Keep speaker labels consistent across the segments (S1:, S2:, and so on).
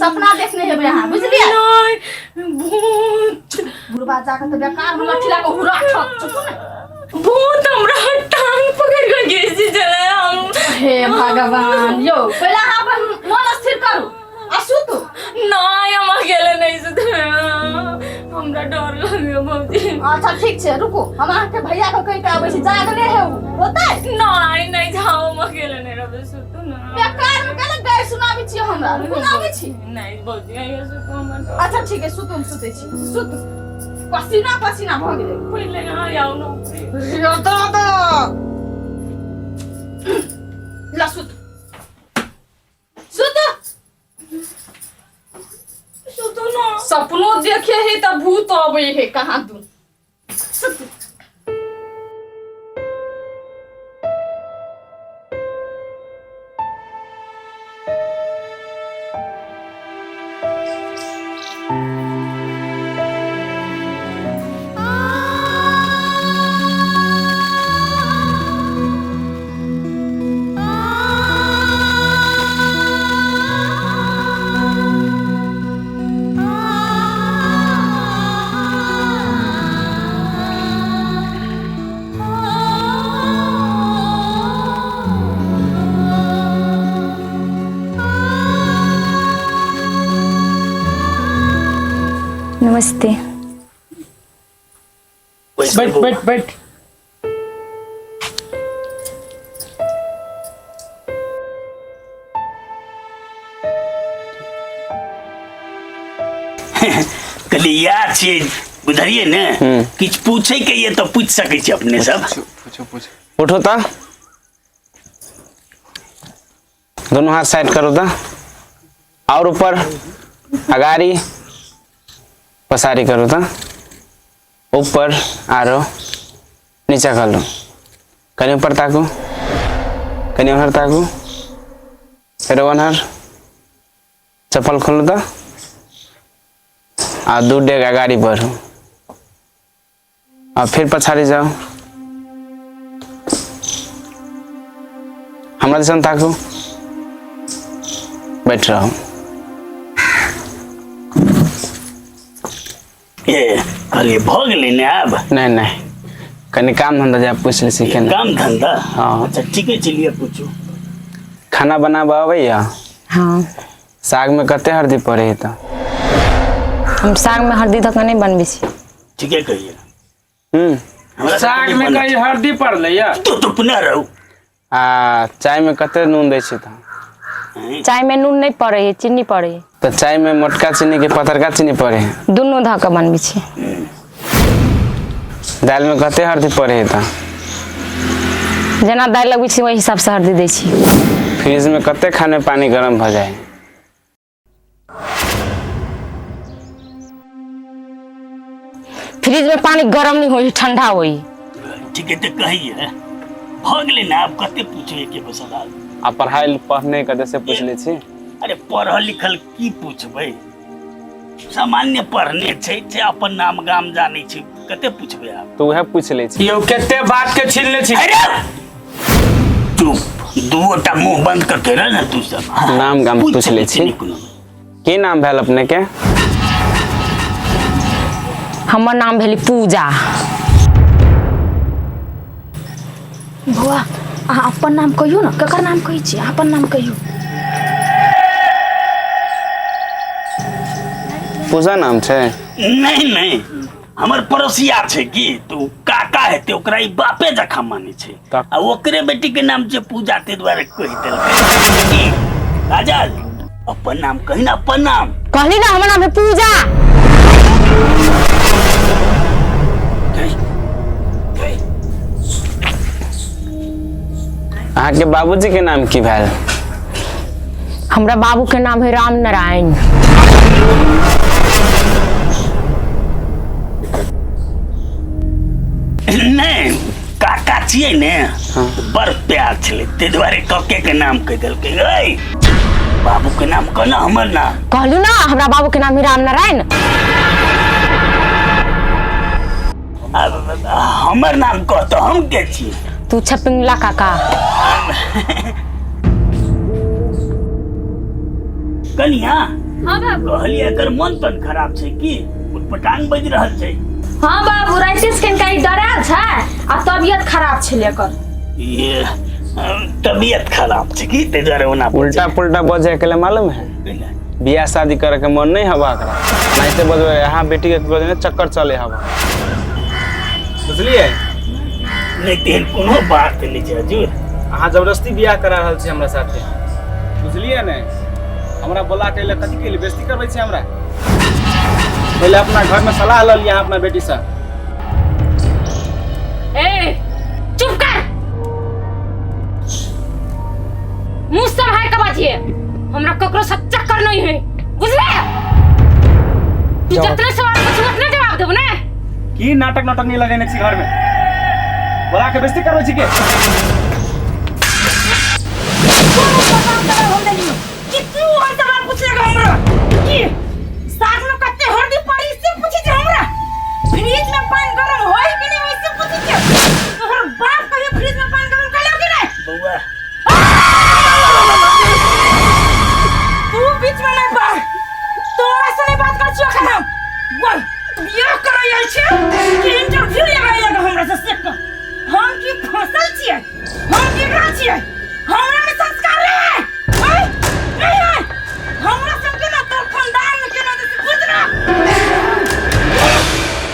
S1: सपना देखने हेबै अहाँ, बुझलियै?
S2: नहीं, भूत।
S1: बुढ़बा जाके तऽ बेकार में लठिला के हुरा ठक। चुप ने।
S2: भूत हमरा टांग पकड़ के घींची चले हम।
S1: हे भगवान, यौ पहिले अहाँ अपन मन स्थिर करू आ सुतू।
S2: नहीं, हम अकेले नहीं सुते, हमरा डर लगे भौजी।
S1: अच्छा ठीक छै, रुकू, हम अहाँके भैया के कहि के आबै छी। जागले है उ होतै?
S2: नहीं नहीं, जाओ, हम अकेले नहीं रहबे, सुतू ना।
S1: बेकार में केना गारि सुनाबै छी हमरा? रुकू ना, आबै छी।
S2: नहीं भौजी, आइयो सुतू, हमरा डर।
S1: अच्छा ठीक है, सुतू, हम सुतै छी, सुतू। पसीना पसीना भऽ गेलै।
S2: पहिले यहाँ आउ ना।
S1: रे दादा, ला सुतू, सुतू।
S2: सुतू ना।
S1: सपनो देखे है तऽ भूत अबै है कहाँ दू। सुतू।
S3: नमस्ते।
S4: बैठ बैठ बैठ।
S5: कहलियै इएह छियै, बुझलियै ने? किछु पूछै के ये तऽ पूछि सकै छी अपने सब।
S6: पूछो पूछो।
S7: उठो तो, दोनों हाथ साइड करो तो, और ऊपर अगाड़ी पसारी करो तो, ऊपर आरो नीचा कर लो। कहीं ऊपर ताकू, कहीं उधर ताकू, फिर ओनहर। चप्पल खोलो तो आ दू डेग अगाड़ी बढ़ू आ फिर पछाड़ी जाओ। हमरा दिसन ताकू, बैठ रहो।
S5: ए कहलियै भऽ गेलै ने आब?
S7: नहीं नहीं, कनी काम धंधा जा पूछ ले सीखे ने।
S5: काम धंधा?
S7: हाँ।
S5: अच्छा ठीके छै, लिअ पूछू।
S7: खाना बनाबऽ अबैया?
S3: हाँ।
S7: साग में कते हरदी पड़े है? तऽ
S3: हम साग में हरदी धऽ कऽ नहि बनबै छी।
S5: ठीके कहिए। हमरा
S4: साग में कहीं हरदी पड़लै या?
S5: तू तो पुनः रहू।
S7: आ चाय में कते नून दै छी तऽ?
S3: चाय में नून नहि पड़ै है, चीनी पड़ै है।
S7: तऽ चाय में मोटका चीनी के पतरका चीनी पड़े है?
S3: दुनू धऽ कऽ बनबै छी।
S7: दालि में कते हरदी पड़े है तऽ?
S3: जेना दालि लगबै छी ओहि हिसाबसँ हरदी दै छी।
S7: फ्रिज में कते खाने पानी गरम भऽ जाए?
S3: फ्रिज में पानी गरम नहीं होई, ठंडा होई।
S5: ठीके तऽ कहिए, भऽ गेलै ने आब? कते पूछो एके गो सवाल।
S7: आ पढ़ाई पढ़ने कते से पूछ लै छी।
S5: अरे पढ़ल लिखल की पूछबै, सामान्य पढ़ने छै जे अपन नाम गाम जानै छै, कते पूछबै आब?
S7: तऽ उएह पूछ लै छी।
S4: यौ, कते बात के छीन ले छी।
S5: अरे चुप, दूटा मुंह बंद करके रह ना तू सब।
S7: नाम गाम पूछ लै छी।
S5: नहि कोनो।
S7: की नाम भेल अपने के?
S3: हमर नाम भेली पूजा।
S1: बौआ, अहाँ अपन नाम कहियौ ने। ककर नाम कहै छी? अहाँ अपन नाम कहियौ।
S7: पूजा नाम छै?
S5: नहीं नहीं, हमर पड़ोसिया छै की तो काका हेतै ओकरा, ई बापे जकाँ मानै छै।
S7: तब?
S5: आ ओकरे बेटी के नाम छै पूजा, ताहि दुआरे कहि देलकै। की काजल, अपन नाम कही ना, अपन नाम।
S3: कहली ना, हमर नाम है पूजा।
S5: कही, कही।
S7: अहाँके बाबूजी के नाम की भेल?
S3: हमरा बाबू के नाम है राम नारायण।
S5: नहि, काका छियै ने, बड़ प्यार छलै, ताहि दुआरे कके के नाम कहि देलकै। ऐ बाबू के नाम कहना, हमर नाम।
S3: कहलू ना, हमरा बाबू के नाम है राम नारायण।
S5: आब हमर नाम कह तऽ, हम के छी?
S3: तू छपिंगला काका।
S5: कनिया,
S2: हाँ बाबू।
S5: कहलियै एकर मन तन खराब छै की उटपटांग बाजि रहल छै।
S2: हाँ बाबू, राइते से कनिका ई डरायल छै आ तबियत खराब छलै एकर।
S5: ये तबियत खराब छै की ताहि दुआरे ओना
S7: उल्टा पुल्टा बजे के लिए मालूम है? बियाह शादी करे के मन नहीं हवा एकरा, नहीं तो बजबे यहाँ बेटी के बजने चक्कर चले हवा, बुझलिए?
S5: नहीं तेहन कोनो बात नहीं छै हजूर।
S7: अहाँ जबरदस्ती बियाह करा रहल छी हमरा साथे, बुझलिए ने? हमरा बोला के ले कथी के लिए बेइज्जती करबै छी हमरा? पहले अपना घर में सलाह ल लिया अपना बेटी से।
S3: ए चुप कर, मुंह संभाल के बाजिए, हमरा ककरो से चक्कर नहीं है, बुझले? तू जितने सवाल पूछू उतने जवाब देबो ने।
S7: की नाटक नाटक नहीं लगेने छी घर में, बोला के बेइज्जती करबै छी के?
S1: कि तू और सवाल पूछेगा हमरा की साग में कते हल्दी पड़ी से पूछे छे हमरा, फ्रिज में पानी गरम होय कि नहीं होय से पूछे छे? तोहर बाप कहियो फ्रिज में पानी गरम कइलो कि नहीं?
S5: बउआ
S1: तू बीच में नहीं पड़, तोरा से नहीं बात कर छियो एखन हम। बोल बियाह करय आयल छे कि इंटरव्यू लेबै लगे हमरा से? से कह हम की फसल छियै, हम बिगड़ल छियै, हमरा में संस्कार नहीं है, नहीं है, हमरा सब के ना तोर खानदान में के ना से बुझ ना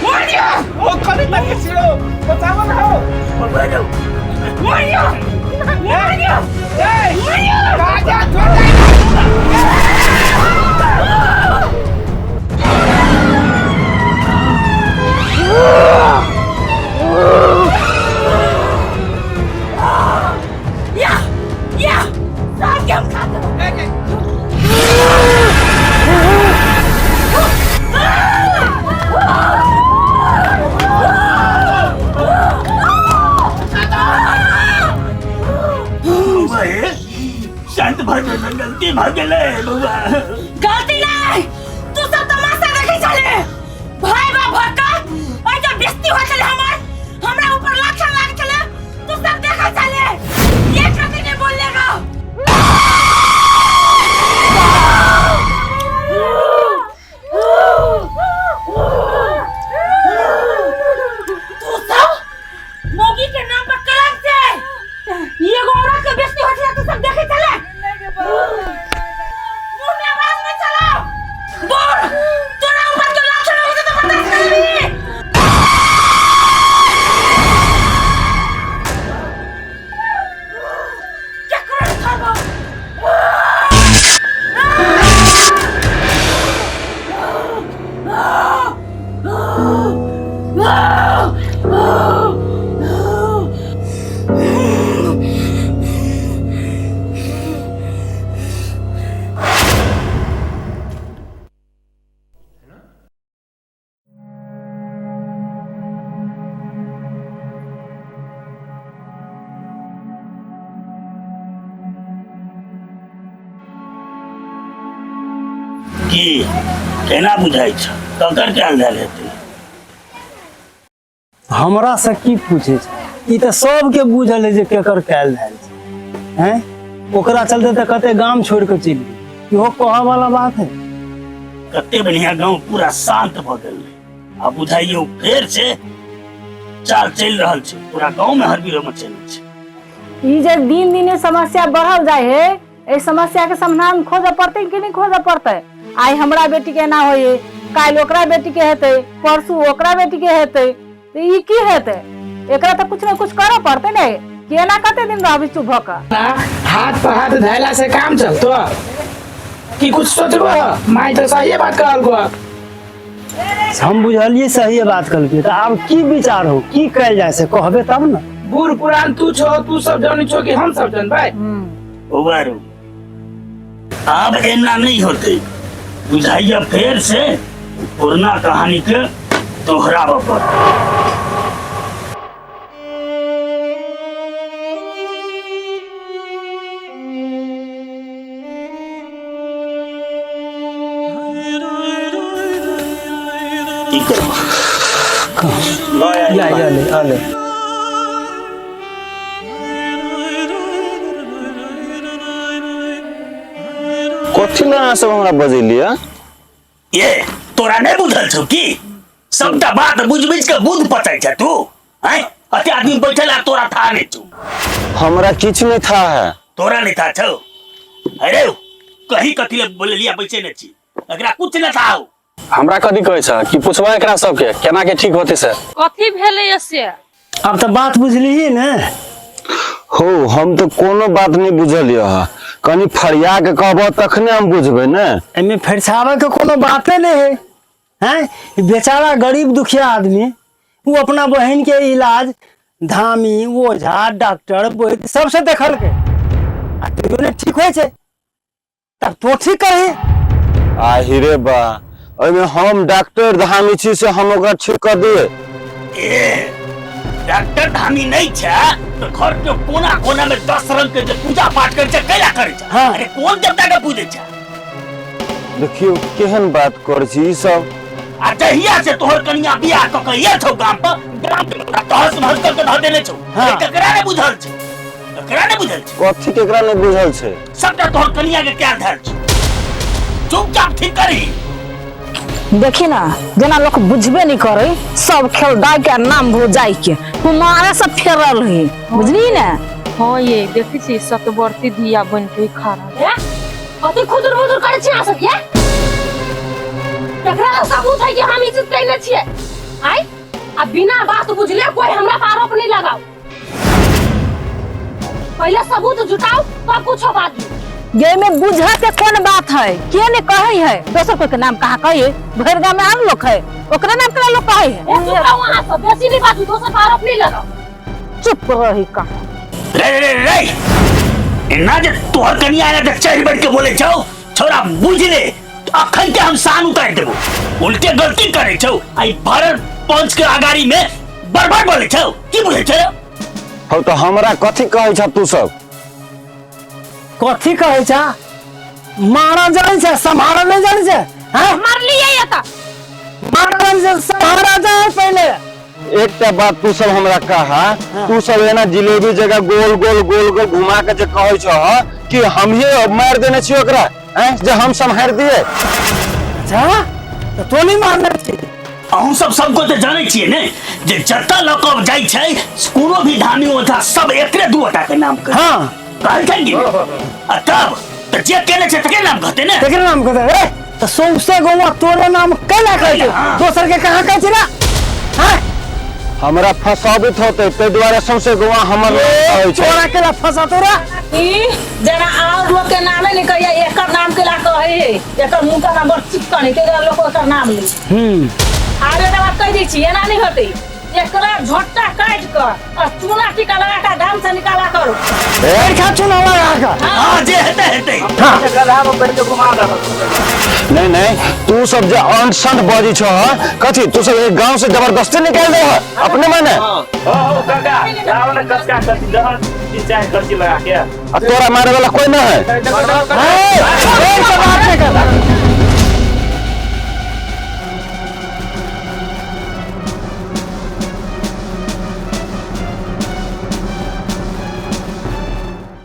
S1: मर दियो।
S7: ओ कभी तक छियो बचावो ना हो।
S5: बउआ जाओ।
S1: मर दियो, मर दियो,
S7: ए
S1: मर दियो।
S7: राजा छोड़ दे।
S1: या या साग के हम खा देबो।
S5: बउआ हे शांत भऽ जाओ, गलती भऽ गेलै बउआ।
S1: गलती नहीं, तू सब तमाशा देखै छले भाई बा भक्का, ओइ जे बेइज्जती होइ छले हमर, हमरा ऊपर लक्षण लाग छले, तू सब देखै छले, एक रति नहीं बोलेगा। तू सब मौगी के नाम पर कलंक छै, एगो औरत के बेइज्जती होइ छले तू सब देखै छले, मुंह में आवाज नहीं चलाओ, बोल तोरा ऊपर के लक्षण हो तो बर्दाश्त कर ली। केकरो नहीं छोड़बो।
S5: की केना बुझाइ छ ककर कयल धयल हेतै?
S6: हमरा से की पूछे छै, ई तऽ सबके बुझल है जे केकर कयल धयल छै। हैं ओकरा चलते तऽ कते गाम छोड़ के चलि गेल, इहो कहऽ वाला बात है।
S5: कते बढ़िया गांव पूरा शांत भऽ गेल रहै, आ बुझाइयो फेर से चाल चलि रहल छै, पूरा गांव में हरबिरो मचेने छै।
S8: ई जे दिन दिने समस्या बढ़ल जाय है, एहि समस्या के समाधान खोजऽ पड़तै कि नहीं खोजऽ पड़तै? आइ हमरा बेटी के एना होइए, काल्हि ओकरा बेटी के हेतै, परसू ओकरा बेटी के हेतै, तऽ ई की हेतै? एकरा तऽ कुछ ने कुछ करऽ पड़तै ने, कि एना कते दिन रहबै चुप भऽ कऽ?
S4: हाथ पर हाथ धैला से काम चलतो कि कुछ सोचबो? माई तो सही बात कहलको।
S6: हम बुझलिए सही बात कहलकै, तऽ आब की विचार हो, की कयल जाय से कहबे तब ने।
S4: बूढ़ पुरान तू छो, तू सब जानी छो कि हम सब जानबै?
S5: बउआ रू आब एना नहीं होते, बुझाइया फेर से पुरना कहानी के दोहराबऽ पड़तै। की करबो?
S6: या या ले आ ले।
S7: कथी ला
S9: अहाँ सब हमरा बजेलियै?
S5: ये तोरा नहीं बुझल छौ की? सबटा बात बुझ बुझ के बुझ पचै छै तू हैं? अते आदमी बैठल आ तोरा था नहीं छौ।
S9: हमरा किछु नहीं था है।
S5: तोरा नहीं था छौ? अरे कहीं कथी ले बोललिया बैसे नहीं छी, एकरा कुछ नहीं था।
S10: हमरा कथी कहै छ कि पुछबै एकरा सबके केना के ठीक होते से?
S3: कथी भेलै से?
S6: अब तो बात बुझलिही ने।
S9: हो हम तो कोनो बात नहीं बुझलियै ह, कनी फरिया के कहबो तखने हम बुझबै ने।
S6: एमे फरिछावे के कोनो बाते नहीं है हैं? बेचारा गरीब दुखिया आदमी वो अपना बहन के इलाज धामी ओझा डॉक्टर वैद्य सबसे देखलकै आ तैयो नहि ठीक होइ छै, तब तो ठीक करही।
S9: आहिरे बा, ओहिमे हम डॉक्टर धामी छी से हम ओकरा ठीक कर दिए?
S5: ए डॉक्टर धामी नहीं छै तो घर के कोना कोना में 10 रंग के जे पूजा पाठ करे छै कैला करे छै?
S6: हाँ।
S5: अरे कोन देवता के पूजे छै?
S9: देखियो केहन बात कर छी ई सब।
S5: आ जहिया से तोहर कनिया बियाह क के आयल छौ गाम पर, गाम के पूरा तहस नहस कर के धऽ देने छौ।
S6: हाँ।
S5: ककरा ने बुझल छै? ककरा ने बुझल छै?
S9: कथी केकरा नहीं बुझल छै?
S5: सबटा तोहर कनिया के क्या धर छै। चुपचाप ठीक करही।
S8: देखी ना जेना लोग बुझबे नहीं करे, सब खेल दाई के नाम भो जाय के कुमारे सब फेरल है, बुझली ना?
S2: हाँ ये देखी छी सतवर्ती धिया बन के खा रहा
S3: है। कथी खुदुर बुदुर करै छी अहाँ सब ये? तकरा सबूत है कि हम ई चीज कैने छियै। आइ आ बिना बात बुझले कोई हमरा पर आरोप नहीं लगाओ, पहले सबूत जुटाओ तब कुछो बाजू।
S8: ये में बुझा के कौन बात है? के ने कहे है? दोसर कोई के नाम कहाँ कहे? भर गांव में आम लोग है, ओकरा नाम केना लोग कहे है?
S3: ए चुप रहो अहाँ सब, बेसी नहीं बाजू, दोसर पर आरोप नहीं लगाओ।
S8: चुप रही कहाँ।
S5: रे रे रे एना जे तोहर कनिया आयल त चढ़ बैठ के बोले छौ, छोरा बुझ ले अखन के हम शान उतारि देबो। उल्टे गलती करे छौ आई भरल पंच के अगाड़ी में बड़बड़ बोले छौ, की बोले छौ?
S9: हौ तो हमरा कथी कहै छ तू सब?
S6: कथी कहै छ? मारा जानै छै सम्हारा नहीं जानै छै? हैं?
S3: मारलियै ये त
S6: मारा जानै छै सम्हारा जाए पहले।
S9: एकटा बात तू सब हमरा कहा, तू सब एना जिलेबी जगह गोल गोल गोल गोल घुमा के जे कहै छ कि हमही मार देने छी ओकरा, हैं? जे हम सम्हारि दिए।
S6: अच्छा तो तो नहीं मारने छी?
S5: अहूँ सब सबको तो जानै छियै ने जे जतऽ लऽ कऽ जाइ छै कोनो भी धामी ओझा सब एकरे दू गोटा के नाम कहै।
S6: हाँ।
S5: कहै छै कि नहि? आ तब तऽ जे केने छै तकरे नाम कहतै ने।
S6: तकरे नाम कहतै। ए तऽ सौंसे गौवा तोरे नाम कैला कहै छै,
S5: हाँ।
S6: दोसर के कहाँ कहै छै ना? हाँ?
S9: हमरा फसाबित होतै ताहि दुआरे सौंसे गौवा हमर नाम कहै छै।
S6: तोरा केला फसा तोरा?
S1: ई जेना और लोग के नामे नहीं कहिए, एकर नाम केला कहै है, एकर मुंह का नाम बड़ चिकन है, तेरा लोग एकर नाम ले। आरे दवा कह दै छी एना नहीं होतै, एकरा झोटा काट के और चूना टीका लगा के दाम से निकाला करू।
S6: खा चूना लगा के।
S5: हाँ जे हेतै हेतै।
S4: गधा में बैठ के घुमा दहक।
S9: नहीं नहीं तू सब जे अंट संट बजै छह कथी तू सब एक गांव से जबरदस्ती निकाल दे अपने माने?
S7: हो हो काका लाओ ना कसका कथी जहन चीज चाहे खर्ची लगा के।
S9: आ तोरा मारे वाला कोई ना है।
S6: ए, फेर से बात नहीं कर।